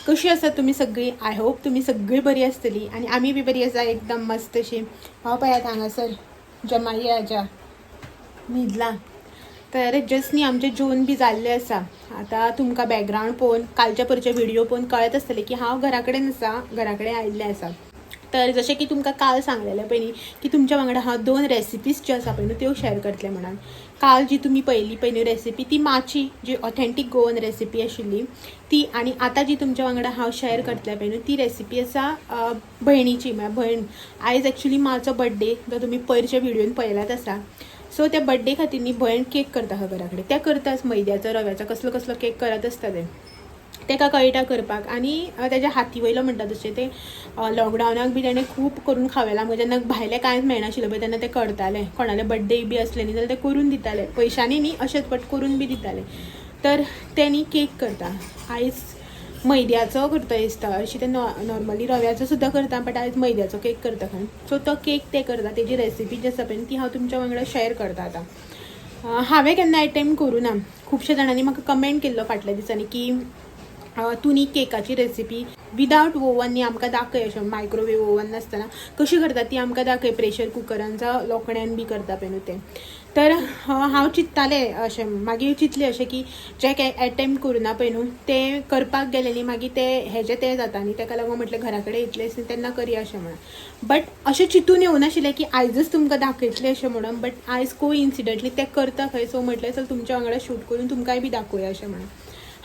कशी आसा तुमी सगळीं? I hope तुमी सगळीं बरी आसतली आनी आमी बी बरी आसा, एकदम मस्त अशी. हो पळयात हांगासर जमाई राजा न्हिदला. तर जस्ट न्ही आमचें जेवन बी जाल्लें आसा. आतां तुमकां बॅकग्रावंड पळोवन, कालच्या परचे व्हिडिओ पळोवन कळत आसतलें की हांव घरा कडेन आसा, घरा कडेन आयिल्लें आसा. तर जशें की तुमकां काल सांगलेलें पळय न्ही की तुमच्या वांगडा हांव दोन रेसिपीज ज्यो आसा पळय न्हू त्यो शेअर करतलें म्हणून. काल जी तुमी पळयली पळय न्हू रेसिपी, ती माची जी ऑथेंटीक गोवन रेसिपी आशिल्ली ती, आनी आतां जी तुमच्या वांगडा हांव शेअर करतलें पळय न्हू ती रेसिपी आसा भयणीची. म्हळ्यार भयण, आयज एक्चुली माचो बड्डे, जो तुमी पयरच्या व्हिडियोन पळयलाच आसा. सो त्या बड्डे खातीर न्ही भयण केक करता खंय घरा कडेन. त्या करताच मैद्याचो, रव्याचो, कसलो कसलो केक करत आसता. ते ताका कळटा करपाक आनी तेज्या हाती वयलो म्हणटा तशें ते लॉकडावनाक बी तेणें खूब करून खावयलां. आमकां जेन्ना भायलें कांयच मेळनाशिल्लें पळय तेन्ना ते करताले. कोणाले बड्डे बी आसले न्ही जाल्यार ते करून दिताले, पयशांनी न्ही अशेंच, बट करून बी दिताले. तर ते न्ही केक करता. आयज मैद्याचो करता दिसता. अशी ते नॉर्मली रव्याचो सुद्दां करता, बट आयज मैद्याचो केक करता खंय. सो तो केक ते करता, तेजी रेसिपी जी आसा पळय ती हांव तुमच्या वांगडा शेअर करता. आतां हांवें केन्ना एटेम्प्ट करूं ना. खुबश्या जाणांनी म्हाका कमेंट केल्लो फाटल्या दिसांनी की तूं न्ही केकाची रेसिपी विदावट ओवन न्ही आमकां दाखय, अशें मायक्रोवेव ओवन नासतना कशी करता ती आमकां दाखय, प्रेशर कुकरान जावं लोकण्यान बी करता पळय न्हू तें. तर हांव चिंत्तालें अशें, मागीर चिंतलें अशें की जे काय एटेम्प्ट करूं ना पळय न्हू तें करपाक गेलें न्ही मागीर तें हेजें तें जाता न्ही. तेका लागून म्हटलें घरा कडेन येतलेंच न्ही तेन्ना करया अशें म्हणून. बट अशें चिंतून येवनाशिल्लें की आयजच तुमकां दाखयतलें अशें म्हणून. बट आयज को इन्सिडंटली तें करता खंय, सो म्हटलें चल तुमच्या वांगडा शूट करून तुमकांय बी दाखोवया अशें म्हणून.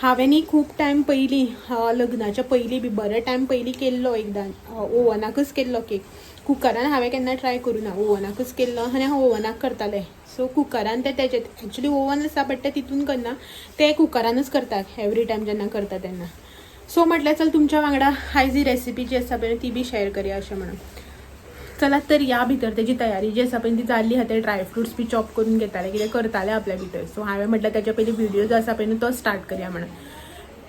हांवें न्ही खूब टायम पयलीं, लग्नाच्या पयलीं बी बरो टायम पयलीं केल्लो एकदां, ओवनाकच केल्लो केक. कुकरान हांवें केन्ना ट्राय करूं ना, ओवनाकच केल्लो आनी हांव ओवनाक करतालें. सो कुकरान ते तेजे एक्चुली ओवन आसा, बट ते तितून करना, ते कुकरानूच करतात एवरी टायम जेन्ना करता तेन्ना. सो म्हटलें चल तुमच्या वांगडा आयज ही रेसिपी जी आसा पळय ती बी शेअर करया अशें म्हणून. चलात तर या भितर. तेजी तयारी जी आसा पळय ती जाल्ली आहा. ते ड्राय फ्रुट्स बी चॉप करून घेताले, कितें करताले आपल्या भितर. सो हांवें म्हटलें त्याच्या पयलीं व्हिडिओ जो आसा पळय न्हू तो स्टार्ट करया म्हणून.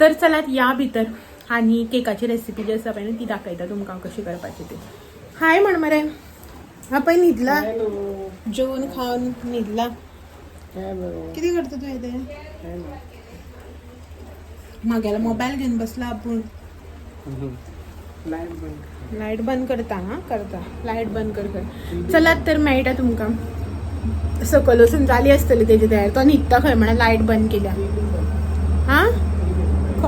तर चलात या भितर आनी केकाची रेसिपी जी आसा पळय न्हू ती दाखयता तुमकां कशी करपाची ती. हाय म्हण मरे. हा पळय न्हिदला. हॅलो. जेवण खावन न्हिदला. हॅलो. कितें करता तूं येते? हॅलो. मागेलो मोबायल घेवन बसला आपूण. लायट बंद. लायट बंद करता. हां, करता. लायट बंद कर कर. चलात तर मेळटा तुमकां. सकयल वचून जाली आसतली तेजी तयार. तो न्हिदता खंय म्हणून लायट बंद केल्या. हां,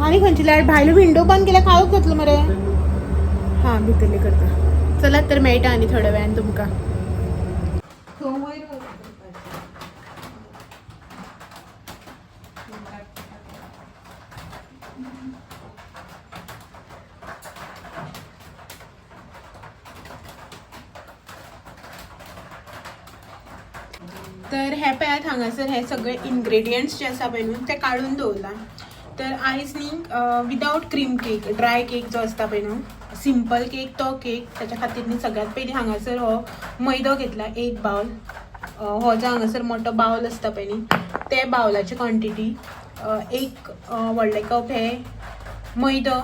आनी खंयची लायट? भायलो विंडो बंद केल्या, काळोख जातलो मरे. हां, भितरली करता. चलात तर मेळटा आनी थोड्या वेळान तुमकां. तर हे पळयात हांगासर हे सगळे इन्ग्रेडियंट्स जे आसा पळय न्हू ते काडून दवरला. तर आयज न्ही without cream cake, dry cake जो आसता पळय न्हू, सिंपल केक, तो केक. ताच्या खातीर न्ही सगळ्यात पयलीं हांगासर हो मैदो घेतला एक बावल. हो जो हांगासर मोठो बावल आसता पळय न्ही ते बावलाची क्वॉन्टिटी, एक व्हडलें कप हे मैदो.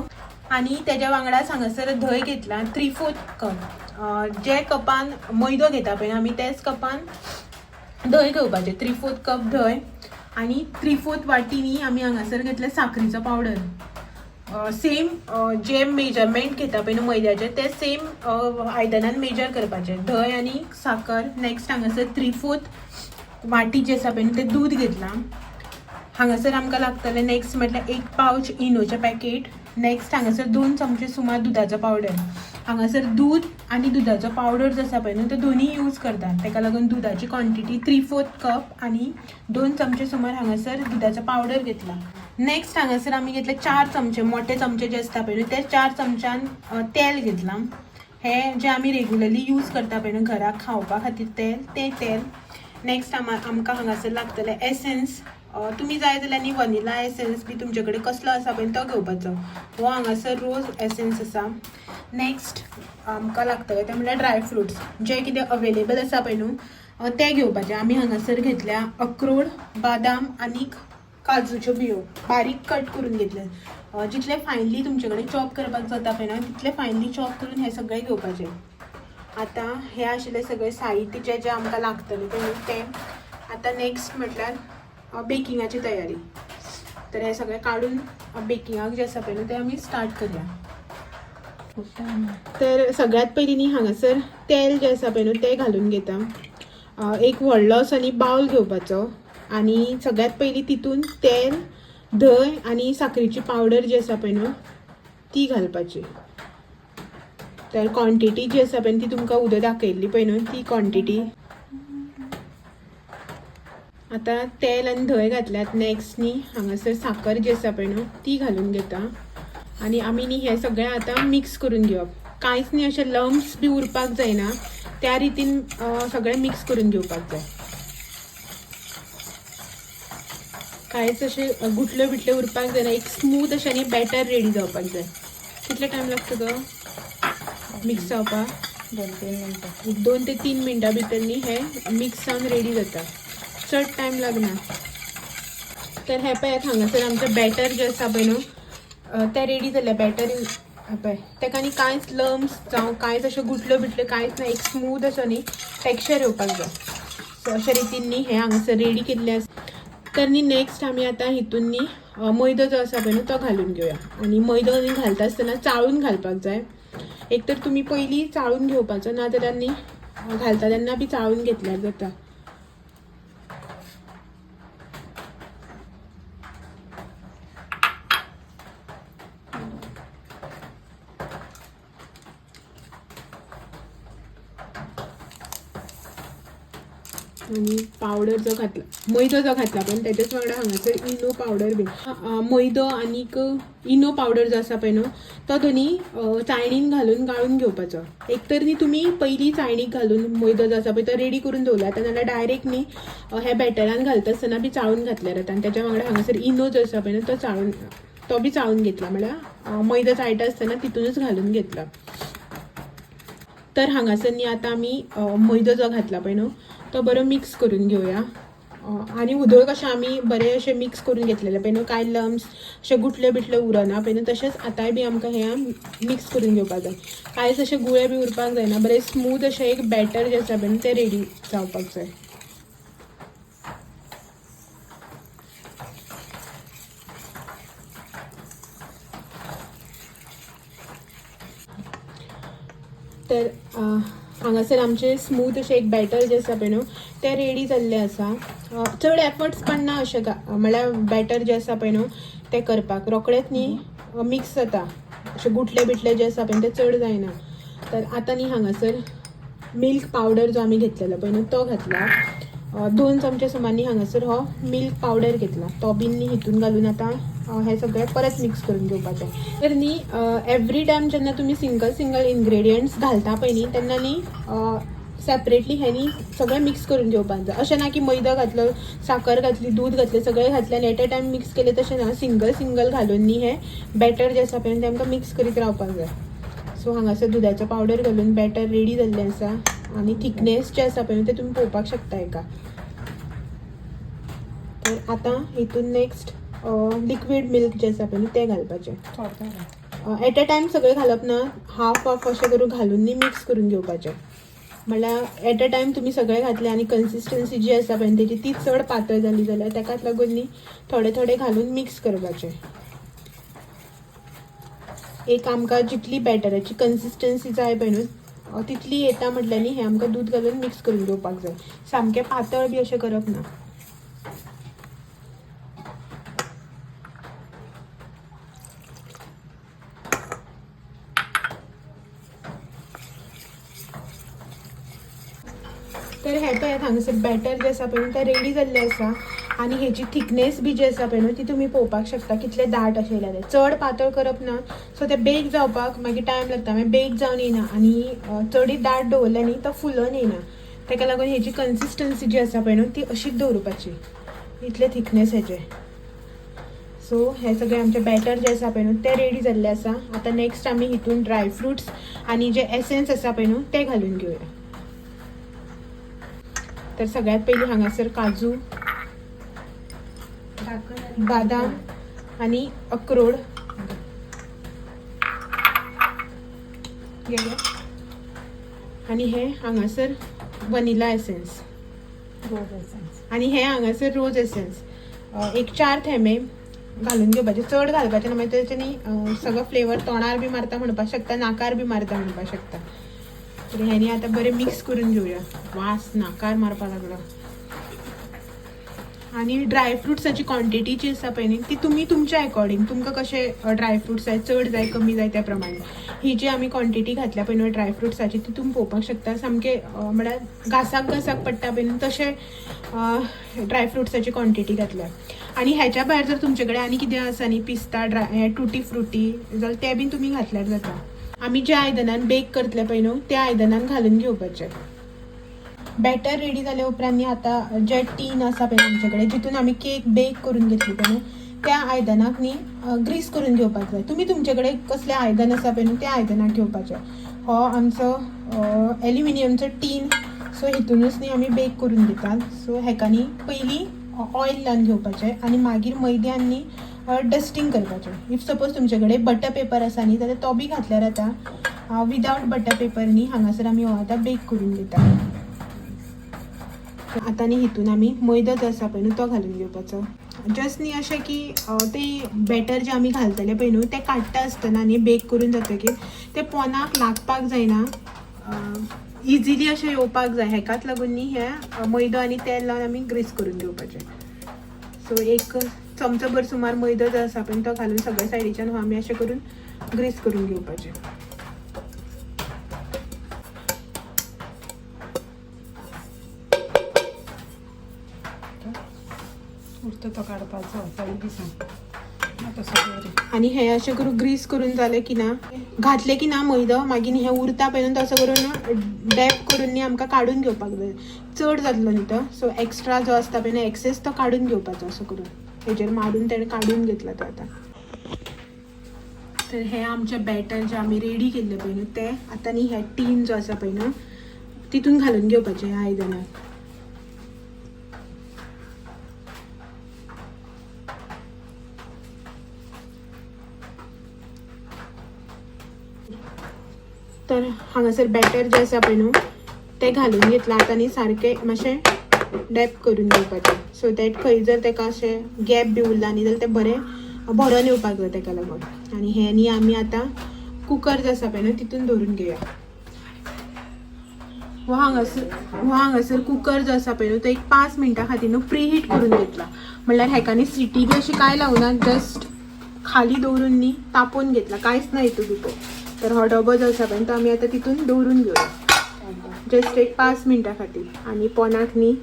आनी तेज्या वांगडाच हांगासर धंय घेतला 3/4 कप. जे कपान मैदो घेता पळय आमी तेच कपान धंय घेवपाचें, 3/4 कप धंय. आनी 3/4 वाटी न्ही आमी हांगासर घेतले साकरीचो पावडर. सेम जे मेजरमेंट घेता पळय न्हू मैद्याचें ते सेम आयदनान मेजर करपाचें, धंय आनी साकर. नेक्स्ट हांगासर 3/4 वाटी जी आसा पळय न्हू तें दूद घेतलां. हांगासर आमकां लागतलें नेक्स्ट म्हटल्यार एक पावच इनोचें पॅकेट. नेक्स्ट हांगासर 2 चमचे सुमार दुदाचो पावडर. हांगासर दूद आनी दुदाचो पावडर जो आसा पळय न्हू तो दोनूय यूज करता. ताका लागून दुदाची क्वॉन्टिटी 3/4 कप आनी 2 चमचे सुमार हांगासर दुदाचो पावडर घेतला. नेक्स्ट हांगासर आमी घेतले 4 चमचे, मोठे चमचे जे आसता पळय न्हू ते 4 चमच्यान तेल घेतलां. हे जे आमी रेगुलरली यूज करता पळय न्हू घराक खावपा खातीर तेल, तें तेल. नेक्स्ट आमकां हांगासर लागतलें एसन्स. तुमी जाय जाल्यार न्ही वनिला एसन्स बी तुमचे कडेन कसलो आसा पळय तो घेवपाचो. हो हांगासर रोज एसन्स आसा. नेक्स्ट आमकां लागतलें तें म्हणल्यार ड्राय फ्रुट्स, जे कितें अवेलेबल आसा पळय न्हू ते घेवपाचे. आमी हांगासर घेतल्या अक्रोड, बादाम आनी काजूच्यो बियो बारीक कट करून घेतले. जितले फायनली तुमचे कडेन चॉप करपाक जाता पळय न्हू तितले फायनली चॉप करून हे सगळे घेवपाचे. आतां हे आशिल्ले सगळे साहित्य जे जे आमकां लागतलें पळय न्हू तें. आतां नेक्स्ट म्हटल्यार बेकिंगाची तयारी. तर हे सगळें काडून बेकिंगाक जें आसा पळय न्हू तें आमी स्टार्ट करया. तर सगळ्यात पयलीं न्ही हांगासर तेल जें आसा पळय न्हू तें घालून घेता. एक व्हडलो असो न्ही बावल घेवपाचो आनी सगळ्यात पयलीं तितून तेल, धंय आनी साकरीची पावडर जी आसा पळय न्हू ती घालपाची. तर क्वॉन्टिटी जी आसा पळय न्हू ती तुमकां उदक दाखयल्ली पळय न्हू ती क्वॉन्टिटी. आतां तेल आनी धंय घातल्यात. नेक्स्ट न्ही हांगासर साकर जी आसा पळय न्हू ती घालून घेता आनी आमी न्ही हें सगळें आतां मिक्स करून घेवप. कांयच न्ही अशें लम्स बी उरपाक जायना, त्या रितीन सगळें मिक्स करून घेवपाक जाय. कांयच अशें गुटल्यो बिटल्यो उरपाक जायना, एक स्मूथ अशें न्ही बॅटर रेडी जावपाक जाय. कितले टायम लागता गो मिक्स जावपाक? 2-3 मिनटां. एक 2 ते 3 मिनटां भितर न्ही हें मिक्स जावन रेडी जाता, चड टायम लागना. तर हें पळयात हांगासर आमचें बॅटर जें आसा पळय न्हू तें रेडी जालें. बॅटर पळय तेका न्ही कांयच लम्स जावं कांयच अशें गुटल्यो बिटल्यो कांयच ना, एक स्मूथ असो न्ही टॅक्स्चर येवपाक जाय. सो अशे रितीन न्ही हें हांगासर रेडी केल्लें आसा. तर न्ही नेक्स्ट आमी आतां हितून न्ही मैदो जो आसा पळय न्हू तो घालून घेवया. आनी मैदो न्ही घालता आसतना चाळून घालपाक जाय. एक तर तुमी पयलीं चाळून घेवपाचो, ना जाल्यार न्ही घालता तेन्ना बी चाळून घेतल्यार जाता. आनी पावडर जो घातला, मैदो जो घातला पण त्याच्याच वांगडा हांगासर इनो पावडर बीन, मैदो आनीक इनो पावडर जो आसा पळय न्हू तो दोनी चायणीन घालून गाळून घेवपाचो. एक तर न्ही तुमी पयलीं चायणीक घालून मैदो जो आसा पळय तो रेडी करून दवरला नाजाल्यार डायरेक्ट न्ही हे बॅटरान घालता आसतना बी चाळून घातल्यार जाता. आनी त्याच्या वांगडा हांगासर इनो जो आसा पळय न्हू तो बी चाळून घेतला, म्हळ्यार मैदो चाळटा आसतना तितूनच घालून घेतला. तर हांगासर न्ही आतां आमी मैदो जो घातला पळय न्हू तो बरो मिक्स करून घेवया. आनी उदक कशें आमी बरें अशें मिक्स करून घेतलेलें पळय न्हू, कांय लम्स अशें गुटले बिटले उरना पळय न्हू, तशेंच आतांय बी आमकां हें मिक्स करून घेवपाक जाय. कांयच अशें गुळे बी उरपाक जायना, बरें स्मूथ अशें एक बॅटर जें आसा पळय न्हू तें रेडी जावपाक जाय. तर हांगासर आमचें स्मूथ अशें एक बॅटर जें आसा पळय न्हू तें रेडी जाल्लें आसा. चड एफर्ट्स पडना अशें म्हळ्यार बॅटर जें आसा पळय न्हू तें करपाक रोखडेंच न्ही मिक्स जाता, अशें गुटले बिटले जे आसा पळय ते चड जायना. तर आतां न्ही हांगासर मिल्क पावडर जो आमी घेतलेलो पळय न्हू तो घातला. 2 चमचे सुमार न्ही हांगासर हो मिल्क पावडर घेतला, तो बीन न्ही हितून घालून आतां हें सगळें परत मिक्स करून घेवपाचें. तर न्ही एवरी टायम जेन्ना तुमी सिंगल सिंगल इन्ग्रेडियंट्स घालता पळय न्ही तेन्ना न्ही सेपरेटली हें न्ही सगळें मिक्स करून घेवपाक जाय. अशें ना की मैदो घातलो, साकर घातली, दूद घातलें, सगळें घातलें आनी एट अ टायम मिक्स केलें, तशें ना. सिंगल सिंगल घालून न्ही हें बॅटर जें आसा पळय तें आमकां मिक्स करीत रावपाक जाय. सो हांगासर दुदाचो पावडर घालून बॅटर रेडी जाल्लें आसा आनी थिकनेस जें आसा पळय तें तुमी पळोवपाक शकता एका. तर आतां हितून नेक्स्ट लिक्वीड मिल्क जें आसा पळय तें घालपाचें. एट अ टायम सगळें घालप ना, हाफ हाफ अशें करून घालून न्ही मिक्स करून घेवपाचें. म्हणल्यार एट अ टायम तुमी सगळें घातलें आनी कन्सिस्टन्सी जी आसा पळय तेजी ती चड पातळ जाली जाल्यार तेकाच लागून न्ही थोडे थोडे घालून मिक्स करपाचें. एक आमकां जितली बॅटराची कन्सिस्टन्सी जाय पळय न्हू तितली येता म्हटल्यार न्ही हें आमकां दूद घालून मिक्स करून घेवपाक जाय, सामकें पातळ बी अशें करप ना. तर हें पळयात हांगासर बॅटर जें आसा पळय न्हू तें रेडी जाल्लें आसा आनी हेची थिकनेस बी जी आसा पळय न्हू ती तुमी पळोवपाक शकता कितलें दाट अशें येयल्या तें. चड पातळ करप ना, सो तें बेक जावपाक मागीर टायम लागता, मागीर बेक जावन येयना आनी चडूय दाट दवरलें न्ही तो फुलोन येयना. तेका लागून हेची कन्सिस्टन्सी जी आसा पळय न्हू ती अशीच दवरपाची, इतलें थिकनेस हेचें. सो हें सगळें आमचें बॅटर जें आसा पळय न्हू तें रेडी जाल्लें आसा. आतां नेक्स्ट आमी हितून ड्राय फ्रुट्स आनी जे एसेन्स आसा पळय न्हू तें घालून घेवया. तर सगळ्यात पयलीं हांगासर काजू, बादाम आनी अक्रोड आनी हे हांगासर वनिला एसेन्स आनी हे हांगासर रोज एसेन्स, एक 4 थेंबे. घालून घेवपाचें. चड घालपाचें ना, मागीर तेचे न्ही सगळो फ्लेवर तोंडार बी मारता म्हणपाक शकता, नाकार बी मारता म्हणपाक शकता. तर हें आतां बरें मिक्स करून घेवया. वास नाकार मारपाक लागलो. आनी ड्रायफ्रुट्साची क्वॉन्टिटी जी आसा पळय न्ही ती तुमी तुमच्या अकॉर्डिंग, तुमकां कशें ड्रायफ्रुट्स जाय, चड जाय कमी जाय त्या प्रमाणे ही जी आमी क्वॉन्टिटी घातल्या पळय न्हू ड्रायफ्रुट्साची ती तुमी पळोवपाक शकता. सामकें म्हळ्यार घासाक घासाक पडटा पळय न्हू तशें ड्रायफ्रुट्साची क्वॉन्टिटी घातल्या. आनी ह्याच्या भायर जर तुमचे कडेन आनी कितें आसा न्ही, पिस्ता, ड्राय टुटी फ्रुटी जाल्यार तें बीन तुमी घातल्यार जाता. आमी ज्या आयदनान बेक करतले पळय न्हू त्या आयदनान घालून घेवपाचें. बॅटर रेडी जाल्या उपरांत न्ही आतां जे टीन आसा पळय आमचे कडेन जितून आमी केक बेक करून घेतली पळय न्हू त्या आयदनाक न्ही ग्रीस करून घेवपाक जाय. तुमी तुमचे कडेन कसलें आयदन आसा पळय न्हू त्या आयदनाक घेवपाचें. हो आमचो एल्युमिनियमचो टीन, सो हितूनच न्ही आमी बेक करून घेतात. सो हेका न्ही पयलीं ऑयल लावन घेवपाचें आनी मागीर मैद्यान न्ही डस्टींग करपाचें. If suppose तुमचे कडेन बटर पेपर आसा न्ही जाल्यार तो बी घातल्यार जाता. विदावट बटर पेपर न्ही हांगासर आमी हो आतां बेक करून घेता. आतां न्ही हितून आमी मैदो जो आसा पळय न्हू तो घालून घेवपाचो. जस्ट न्ही अशें की ते बॅटर जें आमी घालतले पळय न्हू तें काडटा आसतना न्ही बेक करून जातकीर तें पोनाक लागपाक जायना, इजिली अशें येवपाक जाय. हेकाच लागून न्ही हें मैदो आनी तेल लावन आमी ग्रीस करून घेवपाचें. सो एक चमचोभर सुमार मैदो जो आसा पळय तो घालून सगळे सायडीच्यान हो आमी अशें करून ग्रीस करून घेवपाचें. उरता तो काडपाचो पयलीं सांग तसो. आनी हे अशें करून ग्रीस करून जालें की ना, घातलें की ना मैदो, मागीर हे उरता पळय न्हू तसो करून डॅप करून न्ही आमकां काडून घेवपाक जाय. चड जातलो न्ही तो, सो एक्स्ट्रा जो आसता पळय न्हू एक्सेस तो काडून घेवपाचो. असो करून हेजेर मारून तेणें काडून घेतला तो आतां. तर हे आमचें बॅटर जें आमी रेडी केल्लें पळय न्हू तें आतां न्ही हे टीन जो आसा पळय न्हू तितून घालून घेवपाचें ह्या आयदनाक. तर हांगासर बॅटर जें आसा पळय न्हू तें घालून घेतलां आतां न्ही सारकें मातशें डॅप करून घेवपाचें, सो that खंय जर तेका अशें गॅप बी उरला न्ही जाल्यार तें बरें भरोन येवपाक जाय तेका लागून. आनी हें न्ही आमी आतां कुकर जो आसा पळय न्हू तितून दवरून घेवया. हो हांगासर कुकर जो आसा पळय न्हू तो एक 5 मिनटां खातीर न्हू प्री हीट करून घेतला. म्हणल्यार हेका न्ही सिटी बी अशी कांय लावना, जस्ट खाली दवरून न्ही तापोवन घेतला, कांयच ना हितून भितर. तर हो डबो जो आसा पळय तो आमी आतां तितून दवरून घेवया जस्ट एक 5 मिनटां खातीर. आनी पोनाक न्ही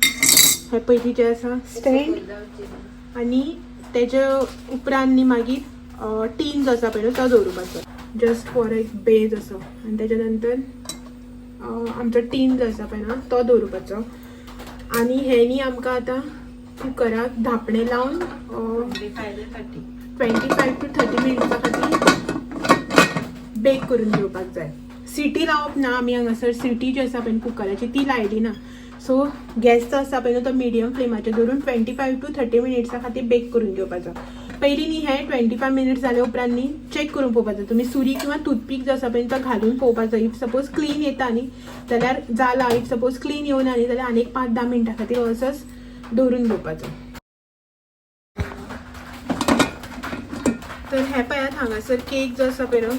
हें पयलीं जें आसा स्टँड आनी तेजे उपरांत न्ही मागीर टीन जो आसा पळय न्हू तो दवरुपाचो जस्ट फॉर एक बेज असो. आनी तेच्या नंतर आमचो टीन जो आसा पळय न्हू तो दवरुपाचो. आनी हें न्ही आमकां आतां कुकराक धांपणें लावन 25 to 30 मिनट्सां खातीर बेक करून घेवपाक जाय. सिटी लावप ना आमी हांगासर, सिटी जी आसा पळय कुकराची ती लायली ना. सो गॅस जो आसा पळय तो मिडियम फ्लेमाचेर दवरून 25 to 30 मिनट्सां खातीर बेक करून घेवपाचो. पयलीं न्ही हें 25 मिनट्स जाले उपरांत न्ही चॅक करून पळोवपाचो, तुमी सुरी किंवा टूथपीक जो आसा पळय तो घालून पळोवपाचो. If suppose clean येता न्ही जाल्यार जाला, if suppose clean येवना न्ही जाल्यार आनी 5-10 मिनटां खातीर असोच दवरून घेवपाचो. तर हे पळयात हांगासर केक जो आसा पळय न्हू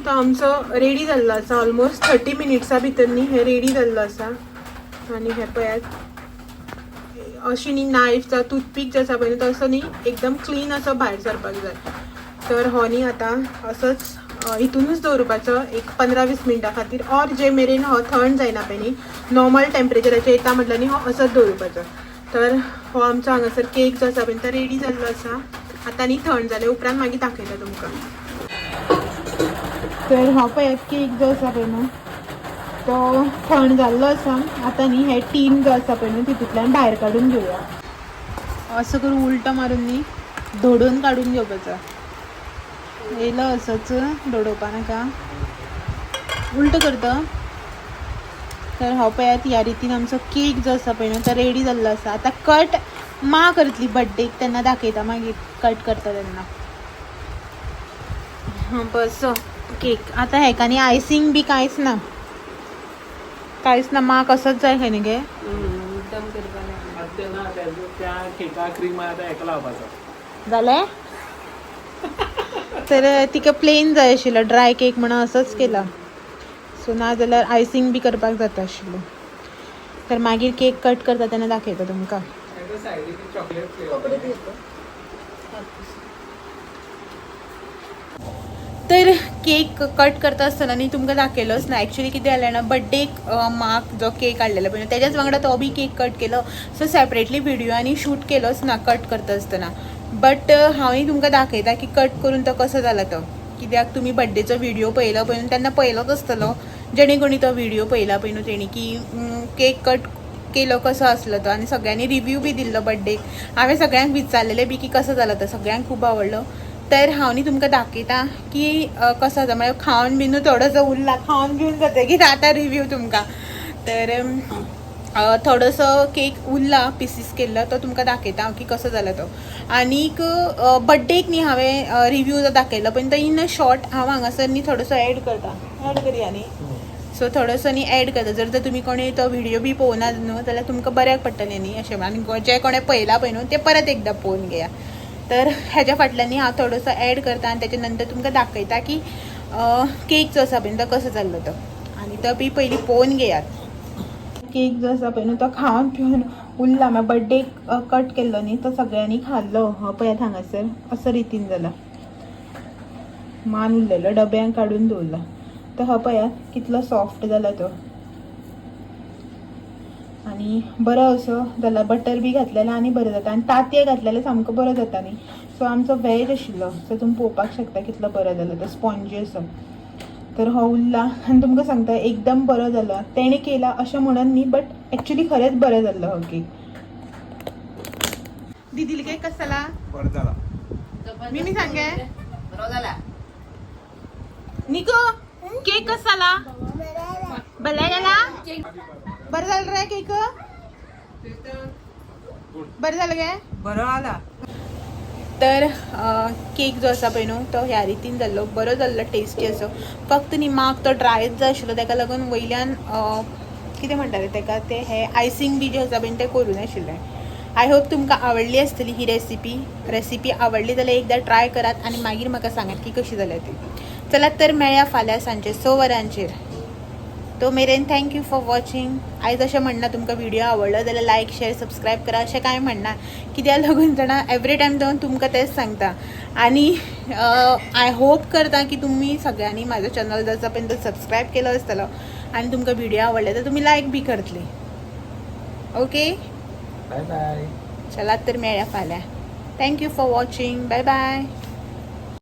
तो आमचो रेडी जाल्लो आसा. ऑलमोस्ट 30 मिनट्सां भितर न्ही हें रेडी जाल्लो आसा. आनी हे पळयात अशी न्ही नायफ जावं टूथपीक जो आसा पळय न्हू तो असो न्ही एकदम क्लीन असो भायर सरपाक जाय. तर हो न्ही आतां असोच हितूनच दवरुपाचो एक 15-20 मिनटां खातीर, ऑर जे मेरेन हो थंड जायना पळय न्ही नॉर्मल टेम्परेचराचेर येता म्हटल्यार न्ही हो असोच दवरुपाचो. तर हो आमचो हांगासर केक जो आसा पळय तो रेडी जाल्लो आसा. आतां न्ही थंड जाले उपरांत मागीर दाखयता तुमकां. तर हो पळयात केक जो आसा पळय न्हू तो थंड जाल्लो आसा. आतां न्ही हे टीन जो आसा पळय न्हू तितूंतल्यान भायर काडून घेवया. असो करून उलटो मारून न्ही धोडून काडून घेवपाचो. येयलो असोच धोडोवपा नाका, उलटो करता. तर हो पळयात ह्या रितीन आमचो केक जो आसा पळय न्हू तो रेडी जाल्लो आसा. आतां कट मा करतली बड्डेक तेन्ना दाखयता, मागीर कट करता तेन्ना. बस केक आतां हेका न्ही आयसींग बी कांयच ना, कांयच ना. मा कसोच जाय खंय न्ही गे. एकदम करपाक त्या केका क्रीम आतां हेका लावपाचो जालें. तर तिका प्लेन जाय आशिल्लो ड्राय केक म्हणून असोच केला. सो ना जाल्यार आयसींग बी करपाक जाता आशिल्लो. तर मागीर केक कट करता तेन्ना दाखयता तुमकां. चॉकलेट. तर केक कट करता आसतना न्ही तुमकां दाखयलोच ना. एक्चुली कितें जालें जाणा, बड्डेक माक जो केक हाडलेलो पळय तेज्याच वांगडा तो बी केक कट केलो. सो सेपरेटली व्हिडियो आनी शूट केलोच ना कट करता आसतना. बट हांवूय तुमकां दाखयता की कट करून तो कसो जाला तो, कित्याक तुमी बड्डेचो व्हिडियो पळयलो पळय न्हू तेन्ना पळयलोच आसतलो जेणे कोणी तो व्हिडियो पळयला पळय न्हू तेणी की केक कट केलो कसो आसलो तो. आनी सगळ्यांनी रिव्यू बी दिल्लो बड्डेक. हांवें सगळ्यांक विचारलेलें बी की कसो जाला तो, सगळ्यांक खूब आवडलो. तर हांव न्ही तुमकां दाखयता की कसो जाता, म्हळ्यार खावन बी न्हू थोडोसो उरला, खावन पिवन जातकीर आतां रिव्यू तुमकां. तर थोडोसो केक उरला पिसीस केल्लो, तो तुमकां दाखयता हांव की कसो जाला तो. आनीक बड्डेक न्ही हांवें रिव्यू जो दाखयलो पळय तो इन शॉर्ट हांव हांगासर न्ही थोडोसो एड करता, एड करया न्ही. सो थोडोसो न्ही एड करता, जर तर तुमी कोणी तो व्हिडियो बी पळोवना न्हू जाल्यार तुमकां बऱ्याक पडटलें न्ही अशें म्हणून. आनी जे कोणें पळयला पळय न्हू ते परत एकदां पळोवन घेया. तर हेज्या फाटल्यान न्ही हांव थोडोसो एड करता आनी तेच्या नंतर तुमकां दाखयता की केक जो आसा पळय न्हू तो कसो जाल्लो तो, आनी तो बी पयलीं पळोवन घेयात. केक जो आसा पळय न्हू तो खावन पिवन उरला. मागीर बड्डेक कट केल्लो न्ही तो सगळ्यांनी खाल्लो. हो पळयात हांगासर असो रितीन जाला, मान उरलेलो डब्यांक काडून दवरला. तर हो पळयात कितलो सॉफ्ट जाला तो आनी बरो असो जाला. बटर बी घातलेलो आनी बरो जाता, आनी तांतयां घातलेलें सामको बरो जाता न्ही. सो आमचो वेज आशिल्लो, सो तुमी पळोवपाक शकता कितलो बरो जालो तो स्पोंजी असो. तर हो उरला आनी तुमकां सांगता एकदम बरो जालो. तेणें केला अशें म्हणून न्ही, बट एक्चुली खरेंच बरो जाल्लो हो केक. दिदील केक कसो जाला? बरं झाला. मी मी सांगे बरो जाला. निको केक कसो जाला? बरें जाला? बरें जालें रे केक? बरें जालें गे? बरो आला. तर केक जो आसा पळय न्हू तो ह्या रितीन जाल्लो, बरो जाल्लो, टेस्टी असो. फक्त न्ही माक तो ड्रायच जाय आशिल्लो, तेका लागून वयल्यान कितें म्हणटाले तेका ते हे आयसींग बी जें आसा पळय ते करूं नाशिल्लें. I hope तुमकां आवडली आसतली ही रेसिपी. रेसिपी आवडली जाल्यार एकदां ट्राय करात आनी मागीर म्हाका सांगात की कशी जाल्या ती. चलात तर मेळया फाल्यां सांजे 6 वरांचेर. तो मेरेन thank you for watching. आयज अशें म्हणना तुमकां व्हिडिओ आवडलो जाल्यार लायक शेअर सबस्क्रायब करा अशें कांय म्हणना, कित्याक लागून जाणा एवरी टायम जावन तुमकां तेंच सांगता. आनी I hope करता की तुमी सगळ्यांनी म्हाजो चॅनल जो आसा पळय तो सबस्क्रायब केलो आसतलो आनी तुमकां व्हिडिओ आवडले तर तुमी लायक बी करतली. ओके, बाय बाय. चलात तर मेळया फाल्यां. Thank you for watching. Bye bye.